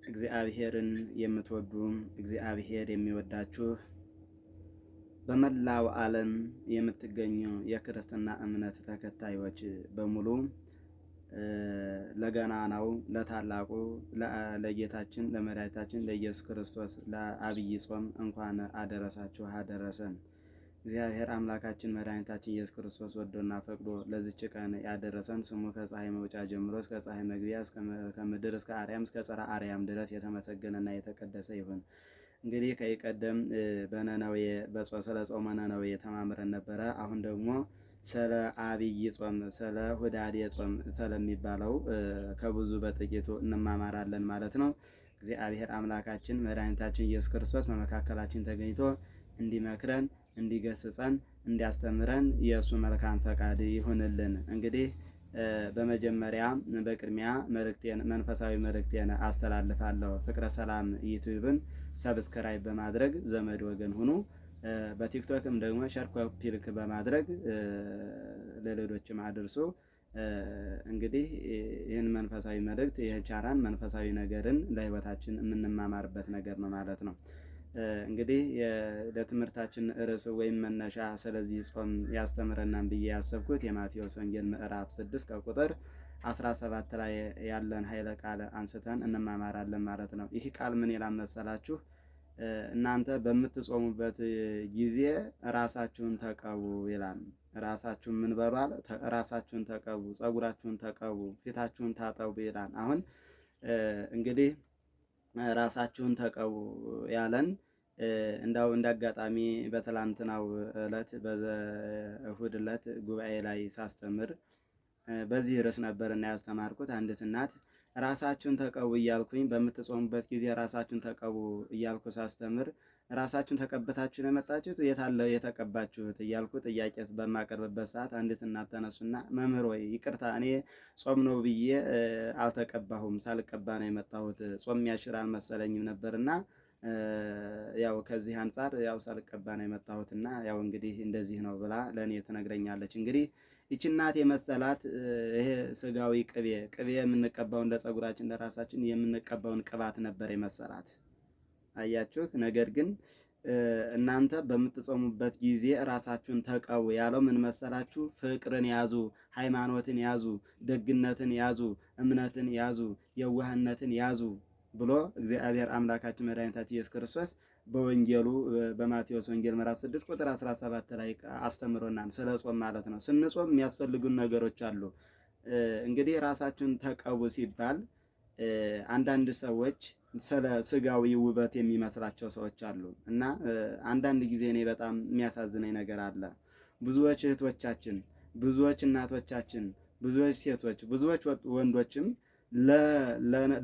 እግዚአብሔርን የምትወዱ፣ እግዚአብሔር የሚወዳችሁ፣ በመላው ዓለም የምትገኙ የክርስትና እምነት ተከታዮች በሙሉ ለገናናው፣ ለታላቁ ለጌታችን ለመድኃኒታችን ለኢየሱስ ክርስቶስ ለዐቢይ ጾም እንኳን አደረሳችሁ አደረሰን። እግዚአብሔር አምላካችን መድኃኒታችን ኢየሱስ ክርስቶስ ወዶና ፈቅዶ ለዚች ቀን ያደረሰን ስሙ ከፀሐይ መውጫ ጀምሮ እስከ ፀሐይ መግቢያ፣ ከምድር እስከ አርያም፣ እስከ ጽርሐ አርያም ድረስ የተመሰገነና የተቀደሰ ይሁን። እንግዲህ ከይቀደም በነነዌ ስለ ጾመ ነነዌ ተማምረን ነበረ። አሁን ደግሞ ስለ ዐቢይ ጾም፣ ስለ ሁዳዴ ጾም ስለሚባለው ከብዙ በጥቂቱ እንማማራለን ማለት ነው። እግዚአብሔር አምላካችን መድኃኒታችን ኢየሱስ ክርስቶስ በመካከላችን ተገኝቶ እንዲመክረን፣ እንዲገስጸን፣ እንዲያስተምረን የእሱ መልካም ፈቃድ ይሁንልን። እንግዲህ በመጀመሪያ በቅድሚያ መልእክቴን፣ መንፈሳዊ መልእክቴን አስተላልፋለሁ። ፍቅረ ሰላም ዩቲዩብን subscribe በማድረግ ዘመድ ወገን ሁኑ። በቲክቶክም ደግሞ share፣ copy link በማድረግ ለሌሎችም አድርሱ። እንግዲህ ይህን መንፈሳዊ መልእክት፣ ይህን ቻናል መንፈሳዊ ነገርን ለህይወታችን የምንማማርበት ነገር ነው ማለት ነው። እንግዲህ ለትምህርታችን ርዕስ ወይም መነሻ ስለዚህ ጾም ያስተምረናን ብዬ ያሰብኩት የማቴዎስ ወንጌል ምዕራፍ 6 ከቁጥር 17 ላይ ያለን ኃይለ ቃል አንስተን እንማማራለን ማለት ነው። ይህ ቃል ምን ይላል መሰላችሁ? እናንተ በምትጾሙበት ጊዜ ራሳችሁን ተቀቡ ይላል። ራሳችሁን ምን በሏል? ራሳችሁን ተቀቡ፣ ጸጉራችሁን ተቀቡ፣ ፊታችሁን ታጠቡ ይላል። አሁን እንግዲህ ራሳችሁን ተቀቡ ያለን እንዳው እንዳጋጣሚ በትላንትናው ዕለት፣ በእሁድ ዕለት ጉባኤ ላይ ሳስተምር በዚህ ርዕስ ነበርና ያስተማርኩት። አንዲት እናት ራሳችሁን ተቀቡ እያልኩኝ፣ በምትጾሙበት ጊዜ ራሳችሁን ተቀቡ እያልኩ ሳስተምር ራሳችሁን ተቀብታችሁ ነው የመጣችሁት፣ የት አለ የተቀባችሁት እያልኩ ጥያቄ በማቀርብበት ሰዓት አንዲት እናት ተነሱና መምህር ወይ ይቅርታ፣ እኔ ጾም ነው ብዬ አልተቀባሁም፣ ሳልቀባ ነው የመጣሁት፣ ጾም ያሽር አልመሰለኝም ነበርና ያው ከዚህ አንጻር ያው ሳልቀባ ነው የመጣሁትና ያው እንግዲህ እንደዚህ ነው ብላ ለእኔ ትነግረኛለች። እንግዲህ ይቺ እናት የመሰላት ይሄ ስጋዊ ቅቤ የምንቀባውን፣ ለጸጉራችን ለራሳችን የምንቀባውን ቅባት ነበር የመሰላት። አያችሁ። ነገር ግን እናንተ በምትጾሙበት ጊዜ ራሳችሁን ተቀቡ ያለው ምን መሰላችሁ? ፍቅርን ያዙ፣ ሃይማኖትን ያዙ፣ ደግነትን ያዙ፣ እምነትን ያዙ፣ የዋህነትን ያዙ ብሎ እግዚአብሔር አምላካችን መድኃኒታችን ኢየሱስ ክርስቶስ በወንጌሉ በማቴዎስ ወንጌል ምዕራፍ 6 ቁጥር 17 ላይ አስተምሮናል። ስለ ጾም ማለት ነው። ስንጾም የሚያስፈልጉን ነገሮች አሉ። እንግዲህ ራሳችሁን ተቀቡ ሲባል አንዳንድ ሰዎች ስለ ስጋዊ ውበት የሚመስላቸው ሰዎች አሉ እና አንዳንድ ጊዜ እኔ በጣም የሚያሳዝነኝ ነገር አለ። ብዙዎች እህቶቻችን፣ ብዙዎች እናቶቻችን፣ ብዙዎች ሴቶች፣ ብዙዎች ወንዶችም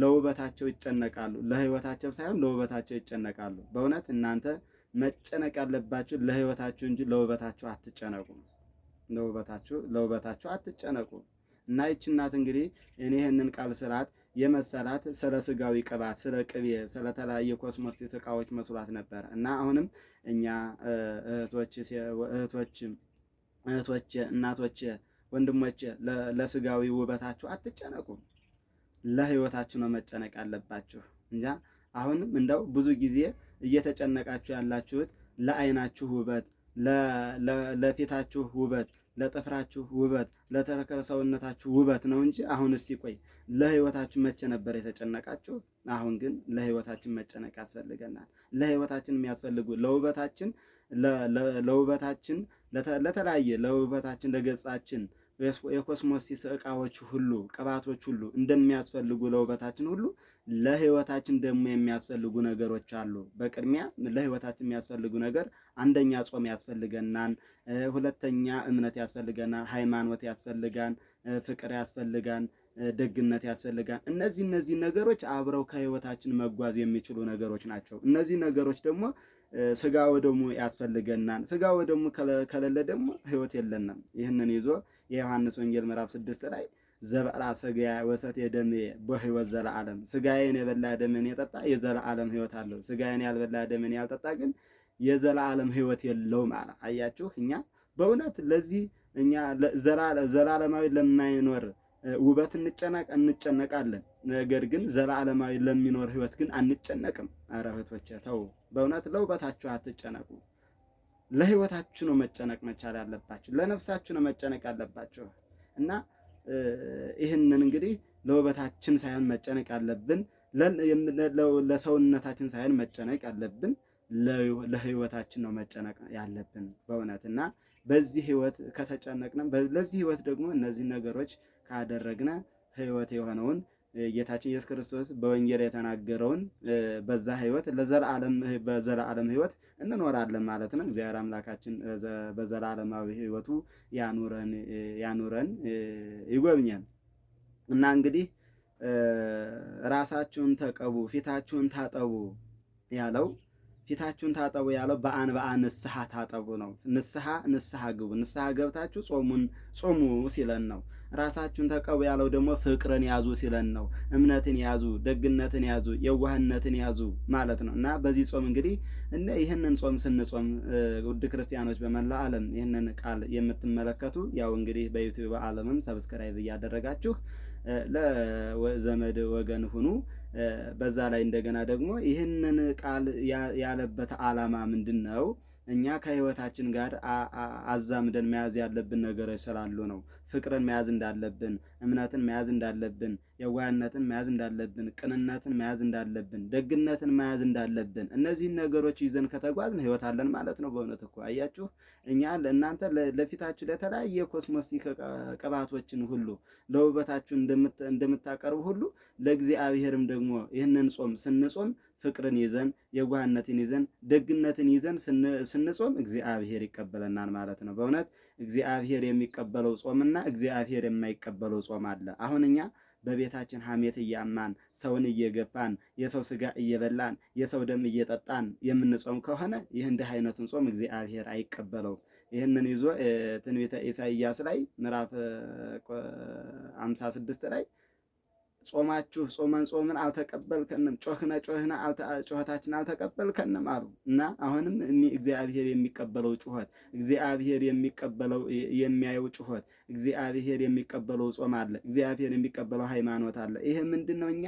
ለውበታቸው ይጨነቃሉ። ለህይወታቸው ሳይሆን ለውበታቸው ይጨነቃሉ። በእውነት እናንተ መጨነቅ ያለባችሁ ለህይወታችሁ እንጂ ለውበታችሁ አትጨነቁ። ለውበታችሁ አትጨነቁ። እና ይች እናት እንግዲህ እኔ ይህንን ቃል ስላት የመሰላት ስለ ስጋዊ ቅባት፣ ስለ ቅቤ፣ ስለተለያየ ኮስሞስቲክ እቃዎች መስሏት ነበር። እና አሁንም እኛ እህቶች እህቶች፣ እናቶች፣ ወንድሞች ለስጋዊ ውበታችሁ አትጨነቁ። ለህይወታችሁ ነው መጨነቅ ያለባችሁ። እንጃ አሁንም እንደው ብዙ ጊዜ እየተጨነቃችሁ ያላችሁት ለአይናችሁ ውበት፣ ለፊታችሁ ውበት፣ ለጥፍራችሁ ውበት፣ ለተረከረ ሰውነታችሁ ውበት ነው እንጂ አሁን እስቲ ቆይ ለህይወታችሁ መቼ ነበር የተጨነቃችሁ? አሁን ግን ለህይወታችን መጨነቅ ያስፈልገናል። ለህይወታችን የሚያስፈልጉ ለውበታችን፣ ለተለያየ ለውበታችን፣ ለገጻችን የኮስሞሲስ እቃዎች ሁሉ፣ ቅባቶች ሁሉ እንደሚያስፈልጉ ለውበታችን ሁሉ ለህይወታችን ደግሞ የሚያስፈልጉ ነገሮች አሉ። በቅድሚያ ለህይወታችን የሚያስፈልጉ ነገር አንደኛ ጾም ያስፈልገናል። ሁለተኛ እምነት ያስፈልገናል። ሃይማኖት ያስፈልጋል። ፍቅር ያስፈልጋል። ደግነት ያስፈልጋል። እነዚህ ነገሮች አብረው ከህይወታችን መጓዝ የሚችሉ ነገሮች ናቸው። እነዚህ ነገሮች ደግሞ ስጋ ወደሙ ያስፈልገናል። ስጋ ወደሙ ከሌለ ደግሞ ህይወት የለንም። ይህንን ይዞ የዮሐንስ ወንጌል ምዕራፍ 6 ላይ ዘበላ ስጋዬ ወሰትየ ደምየ በህይወት ዘለዓለም፣ ስጋዬን የበላ ደሜን የጠጣ የዘለዓለም ህይወት አለው፣ ስጋዬን ያልበላ ደሜን ያልጠጣ ግን የዘለዓለም ህይወት የለውም አለ። አያችሁ፣ እኛ በእውነት ለዚህ እኛ ዘላለማዊ ለማይኖር ውበት እንጨነቃለን። ነገር ግን ዘላለማዊ ለሚኖር ህይወት ግን አንጨነቅም። ኧረ እህቶቼ ተው፣ በእውነት ለውበታችሁ አትጨነቁ። ለህይወታችሁ ነው መጨነቅ መቻል ያለባችሁ፣ ለነፍሳችሁ ነው መጨነቅ ያለባችሁ። እና ይህንን እንግዲህ ለውበታችን ሳይሆን መጨነቅ ያለብን፣ ለሰውነታችን ሳይሆን መጨነቅ ያለብን ለህይወታችን ነው መጨነቅ ያለብን በእውነት። እና በዚህ ህይወት ከተጨነቅን፣ ለዚህ ህይወት ደግሞ እነዚህ ነገሮች ካደረግነ ህይወት የሆነውን ጌታችን ኢየሱስ ክርስቶስ በወንጌል የተናገረውን በዛ ህይወት ለዘላለም በዘላለም ህይወት እንኖራለን ማለት ነው። እግዚአብሔር አምላካችን በዘላለማዊ ህይወቱ ያኑረን ያኑረን ይጎብኘን። እና እንግዲህ ራሳችሁን ተቀቡ፣ ፊታችሁን ታጠቡ ያለው፣ ፊታችሁን ታጠቡ ያለው በአንብአ ንስሐ ታጠቡ ነው። ንስሐ ንስሐ ግቡ፣ ንስሐ ገብታችሁ ጾሙን ጾሙ ሲለን ነው። ራሳችሁን ተቀቡ ያለው ደግሞ ፍቅርን ያዙ ሲለን ነው። እምነትን ያዙ፣ ደግነትን ያዙ፣ የዋህነትን ያዙ ማለት ነው። እና በዚህ ጾም እንግዲህ እና ይህንን ጾም ስንጾም ውድ ክርስቲያኖች በመላ ዓለም ይህንን ቃል የምትመለከቱ ያው እንግዲህ በዩቲዩብ ዓለምም subscribe እያደረጋችሁ ለዘመድ ወገን ሁኑ። በዛ ላይ እንደገና ደግሞ ይህንን ቃል ያለበት ዓላማ ምንድን ነው? እኛ ከህይወታችን ጋር አዛምደን መያዝ ያለብን ነገሮች ስላሉ ነው። ፍቅርን መያዝ እንዳለብን፣ እምነትን መያዝ እንዳለብን፣ የዋህነትን መያዝ እንዳለብን፣ ቅንነትን መያዝ እንዳለብን፣ ደግነትን መያዝ እንዳለብን፣ እነዚህን ነገሮች ይዘን ከተጓዝን ህይወት አለን ማለት ነው። በእውነት እኮ አያችሁ፣ እኛ እናንተ ለፊታችሁ ለተለያየ cosmetic ቅባቶችን ሁሉ ለውበታችሁ እንደምታቀርቡ ሁሉ ለእግዚአብሔርም ደግሞ ይህንን ጾም ስንጾም ፍቅርን ይዘን፣ የዋህነትን ይዘን፣ ደግነትን ይዘን ስንጾም እግዚአብሔር ይቀበለናል ማለት ነው። በእውነት እግዚአብሔር የሚቀበለው ጾምና እግዚአብሔር የማይቀበለው ጾም አለ። አሁን እኛ በቤታችን ሐሜት እያማን፣ ሰውን እየገፋን፣ የሰው ስጋ እየበላን፣ የሰው ደም እየጠጣን የምንጾም ከሆነ ይህ እንዲህ አይነቱን ጾም እግዚአብሔር አይቀበለው። ይህንን ይዞ ትንቢተ ኢሳይያስ ላይ ምዕራፍ 56 ላይ ጾማችሁ ጾመን ጾምን አልተቀበልከንም፣ ጮህነ ጮህነ ጮኸታችን አልተቀበልከንም አሉ። እና አሁንም እግዚአብሔር የሚቀበለው ጩኸት፣ እግዚአብሔር የሚቀበለው የሚያየው ጩኸት፣ እግዚአብሔር የሚቀበለው ጾም አለ። እግዚአብሔር የሚቀበለው ሃይማኖት አለ። ይሄ ምንድን ነው? እኛ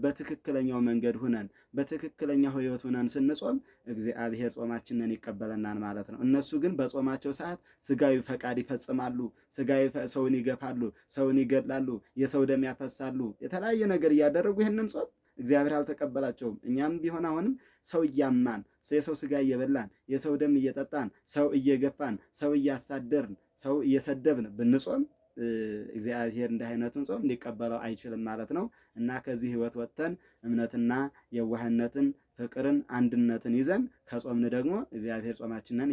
በትክክለኛው መንገድ ሁነን፣ በትክክለኛው ሕይወት ሁነን ስንጾም እግዚአብሔር ጾማችንን ይቀበለናል ማለት ነው። እነሱ ግን በጾማቸው ሰዓት ስጋዊ ፈቃድ ይፈጽማሉ። ስጋዊ ሰውን ይገፋሉ፣ ሰውን ይገድላሉ፣ የሰው ደም ያፈሳሉ። የተለያየ ነገር እያደረጉ ይህንን ጾም እግዚአብሔር አልተቀበላቸውም። እኛም ቢሆን አሁንም ሰው እያማን፣ የሰው ስጋ እየበላን፣ የሰው ደም እየጠጣን፣ ሰው እየገፋን፣ ሰው እያሳደርን፣ ሰው እየሰደብን ብንጾም እግዚአብሔር እንዲህ አይነቱን ጾም ሊቀበለው አይችልም ማለት ነው። እና ከዚህ ህይወት ወጥተን እምነትና የዋህነትን፣ ፍቅርን፣ አንድነትን ይዘን ከጾምን ደግሞ እግዚአብሔር ጾማችንን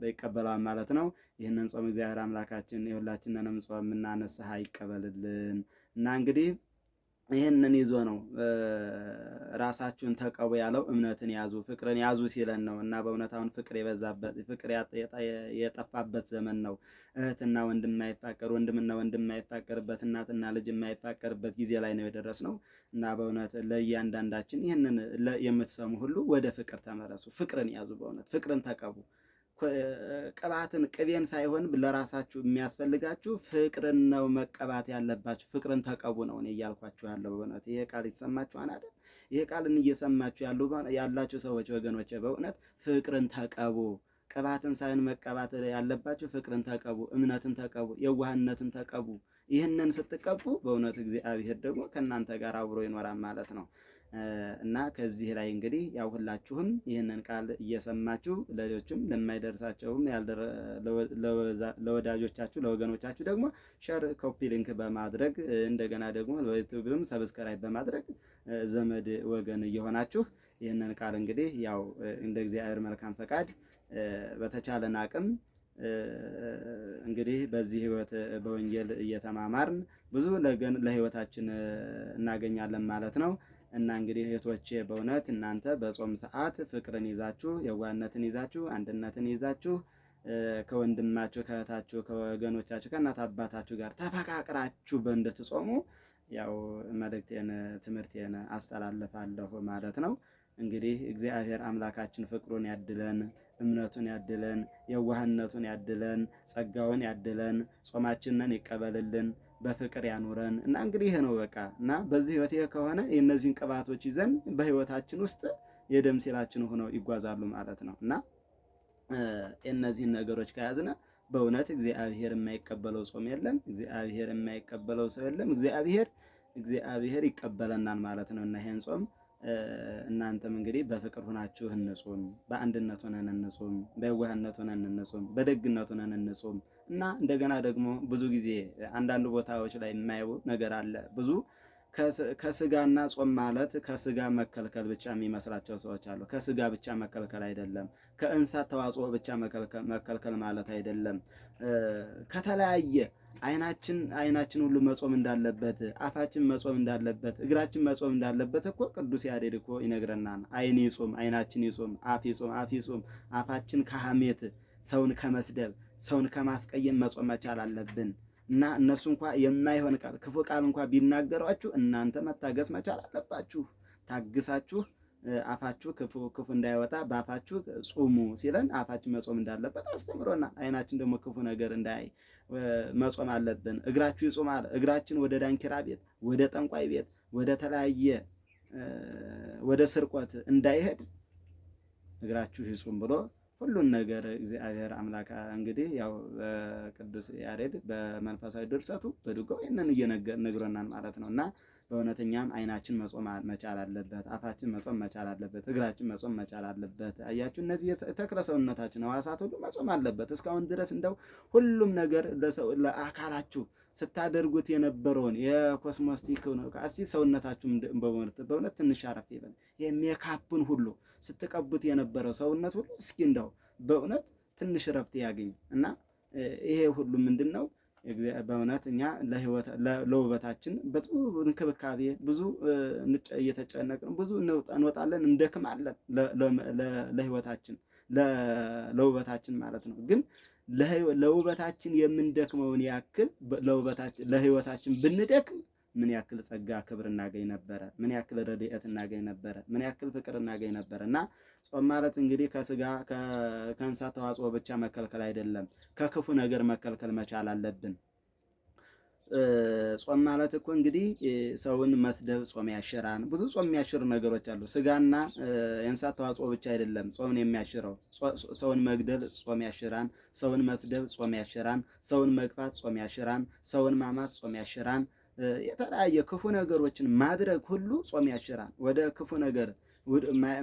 ይቀበለዋል ማለት ነው። ይህንን ጾም እግዚአብሔር አምላካችን የሁላችንንም ጾም እና ንስሐ ይቀበልልን። እና እንግዲህ ይህንን ይዞ ነው ራሳችሁን ተቀቡ ያለው፣ እምነትን ያዙ፣ ፍቅርን ያዙ ሲለን ነው። እና በእውነት አሁን ፍቅር የበዛበት፣ ፍቅር የጠፋበት ዘመን ነው። እህትና ወንድም የማይፋቀር፣ ወንድምና ወንድም የማይፋቀርበት፣ እናትና ልጅ የማይፋቀርበት ጊዜ ላይ ነው የደረስነው። እና በእውነት ለእያንዳንዳችን ይህንን የምትሰሙ ሁሉ ወደ ፍቅር ተመለሱ፣ ፍቅርን ያዙ፣ በእውነት ፍቅርን ተቀቡ። ቅባትን ቅቤን ሳይሆን ለራሳችሁ የሚያስፈልጋችሁ ፍቅርን ነው መቀባት ያለባችሁ። ፍቅርን ተቀቡ ነው እኔ እያልኳችሁ ያለው። በእውነት ይሄ ቃል ይሰማችኋል አይደል? ይሄ ቃልን እየሰማችሁ ያላችሁ ሰዎች ወገኖቼ በእውነት ፍቅርን ተቀቡ። ቅባትን ሳይሆን መቀባት ያለባችሁ ፍቅርን ተቀቡ፣ እምነትን ተቀቡ፣ የዋህነትን ተቀቡ። ይህንን ስትቀቡ በእውነት እግዚአብሔር ደግሞ ከእናንተ ጋር አብሮ ይኖራል ማለት ነው። እና ከዚህ ላይ እንግዲህ ያው ሁላችሁም ይህንን ቃል እየሰማችሁ ለሌሎችም ለማይደርሳቸውም ለወዳጆቻችሁ ለወገኖቻችሁ ደግሞ share፣ copy link በማድረግ፣ እንደገና ደግሞ በዩቲዩብም subscribe በማድረግ ዘመድ ወገን እየሆናችሁ ይህንን ቃል እንግዲህ ያው እንደ እግዚአብሔር መልካም ፈቃድ በተቻለን አቅም እንግዲህ በዚህ ህይወት በወንጌል እየተማማርን ብዙ ለህይወታችን እናገኛለን ማለት ነው። እና እንግዲህ እህቶቼ በእውነት እናንተ በጾም ሰዓት ፍቅርን ይዛችሁ፣ የዋህነትን ይዛችሁ፣ አንድነትን ይዛችሁ ከወንድማችሁ፣ ከእህታችሁ፣ ከወገኖቻችሁ፣ ከእናት አባታችሁ ጋር ተፈቃቅራችሁ እንድትጾሙ ያው መልእክቴን ትምህርቴን አስተላልፋለሁ ማለት ነው። እንግዲህ እግዚአብሔር አምላካችን ፍቅሩን ያድለን፣ እምነቱን ያድለን፣ የዋህነቱን ያድለን፣ ጸጋውን ያድለን፣ ጾማችንን ይቀበልልን። በፍቅር ያኑረን። እና እንግዲህ ይሄ ነው በቃ። እና በዚህ ህይወት ይሄ ከሆነ የእነዚህን ቅባቶች ይዘን በህይወታችን ውስጥ የደም ሴላችን ሆነው ይጓዛሉ ማለት ነው። እና እነዚህን ነገሮች ከያዝነ በእውነት እግዚአብሔር የማይቀበለው ጾም የለም። እግዚአብሔር የማይቀበለው ሰው የለም። እግዚአብሔር ይቀበለናል ማለት ነው። እና ይሄን ጾም እናንተም እንግዲህ በፍቅር ሆናችሁ እንጹም፣ በአንድነት ሆነን እንጹም፣ በየዋህነት ሆነን እንጹም፣ በደግነት ሆነን እንጹም። እና እንደገና ደግሞ ብዙ ጊዜ አንዳንድ ቦታዎች ላይ የማየው ነገር አለ። ብዙ ከስጋና ጾም ማለት ከስጋ መከልከል ብቻ የሚመስላቸው ሰዎች አሉ። ከስጋ ብቻ መከልከል አይደለም። ከእንስሳት ተዋጽኦ ብቻ መከልከል ማለት አይደለም። ከተለያየ አይናችን ሁሉ መጾም እንዳለበት፣ አፋችን መጾም እንዳለበት፣ እግራችን መጾም እንዳለበት እኮ ቅዱስ ያሬድ እኮ ይነግረናል። አይን ይጾም፣ አይናችን ይጾም፣ አፍ ይጾም፣ አፍ ይጾም። አፋችን ከሐሜት፣ ሰውን ከመስደብ፣ ሰውን ከማስቀየም መጾም መቻል አለብን። እና እነሱ እንኳ የማይሆን ቃል፣ ክፉ ቃል እንኳ ቢናገሯችሁ እናንተ መታገስ መቻል አለባችሁ። ታግሳችሁ አፋችሁ ክፉ ክፉ እንዳይወጣ በአፋችሁ ጹሙ ሲለን አፋችን መጾም እንዳለበት አስተምሮና፣ አይናችን ደግሞ ክፉ ነገር እንዳያይ መጾም አለብን። እግራችሁ ይጾማል። እግራችን ወደ ዳንኪራ ቤት፣ ወደ ጠንቋይ ቤት፣ ወደ ተለያየ ወደ ስርቆት እንዳይሄድ እግራችሁ ይጹም ብሎ ሁሉን ነገር እግዚአብሔር አምላክ እንግዲህ ያው ቅዱስ ያሬድ በመንፈሳዊ ድርሰቱ በድጓው ይህንን እየነገር ነግሮናል ማለት ነው። እና በእውነተኛም አይናችን መጾም መቻል አለበት፣ አፋችን መጾም መቻል አለበት፣ እግራችን መጾም መቻል አለበት። አያችሁ፣ እነዚህ ተክለ ሰውነታችን ሕዋሳት ሁሉ መጾም አለበት። እስካሁን ድረስ እንደው ሁሉም ነገር ለአካላችሁ ስታደርጉት የነበረውን የ cosmetic ነው። እስቲ ሰውነታችሁ በእውነት ትንሽ አረፍ ይበል። የሜካፕን ሁሉ ስትቀቡት የነበረው ሰውነት ሁሉ እስኪ እንደው በእውነት ትንሽ ረፍት ያገኝ። እና ይሄ ሁሉ ምንድን ነው? በእውነት እኛ ለውበታችን በጥሩ እንክብካቤ ብዙ እየተጨነቅን ብዙ እንወጣለን፣ እንደክማለን ለህይወታችን፣ ለውበታችን ማለት ነው። ግን ለውበታችን የምንደክመውን ያክል ለህይወታችን ብንደክም ምን ያክል ጸጋ ክብር እናገኝ ነበረ? ምን ያክል ረድኤት እናገኝ ነበረ? ምን ያክል ፍቅር እናገኝ ነበረ? እና ጾም ማለት እንግዲህ ከስጋ፣ ከእንስሳት ተዋጽኦ ብቻ መከልከል አይደለም። ከክፉ ነገር መከልከል መቻል አለብን። ጾም ማለት እኮ እንግዲህ ሰውን መስደብ ጾም ያሽራል። ብዙ ጾም የሚያሽር ነገሮች አሉ። ስጋና የእንስሳት ተዋጽኦ ብቻ አይደለም ጾምን የሚያሽረው። ሰውን መግደል ጾም ያሽራን፣ ሰውን መስደብ ጾም ያሽራን፣ ሰውን መግፋት ጾም ያሽራን፣ ሰውን ማማት ጾም ያሽራን። የተለያየ ክፉ ነገሮችን ማድረግ ሁሉ ጾም ያሽራል። ወደ ክፉ ነገር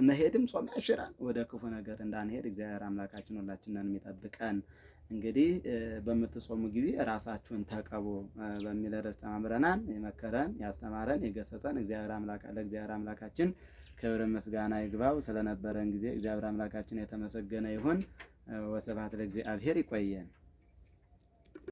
መሄድም ጾም ያሽራል። ወደ ክፉ ነገር እንዳንሄድ እግዚአብሔር አምላካችን ሁላችንን የሚጠብቀን። እንግዲህ በምትጾሙ ጊዜ ራሳችሁን ተቀቡ በሚል ርዕስ ተማምረናል። የመከረን፣ ያስተማረን፣ የገሰጸን እግዚአብሔር አምላክ ለእግዚአብሔር አምላካችን ክብር ምስጋና ይግባው። ስለነበረን ጊዜ እግዚአብሔር አምላካችን የተመሰገነ ይሁን። ወስብሐት ለእግዚአብሔር። ይቆየን።